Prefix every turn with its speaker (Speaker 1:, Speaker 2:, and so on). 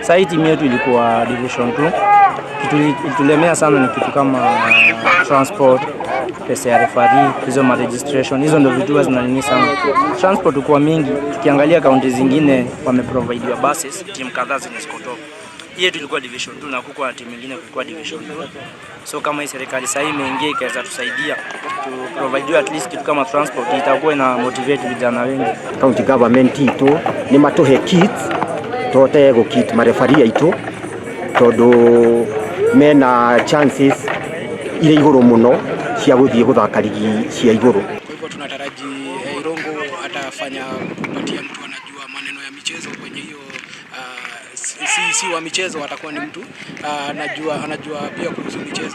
Speaker 1: Sasa hii timu yetu ilikuwa Division 2. Kitu ilitulemea sana ni kitu kama transport, pesa ya referee, hizo ma registration, hizo ndio vitu huwa zinanini sana. Transport kwa mingi, tukiangalia kaunti zingine wameprovidiwa buses, timu kadhaa zenye ziko top. Hii yetu ilikuwa Division 2 na kuko na timu nyingine kulikuwa Division 2. So kama hii serikali sasa imeingia ikaweza tusaidia tu provide at least kitu kama transport, itakuwa ina motivate vijana wengi.
Speaker 2: County government itũ nĩ matũhe kits tũhote gũkit mareferee aitũ tondũ mena chances irĩ igũrũ mũno cia gũthiĩ gũthaka ligi cia igũrũ.
Speaker 3: Kwa hivyo tunataraji Irongo atafanya kupatia mtu anajua maneno ya michezo kwenye hiyo, si wa michezo, atakuwa ni mtu anajua pia kuhusu michezo.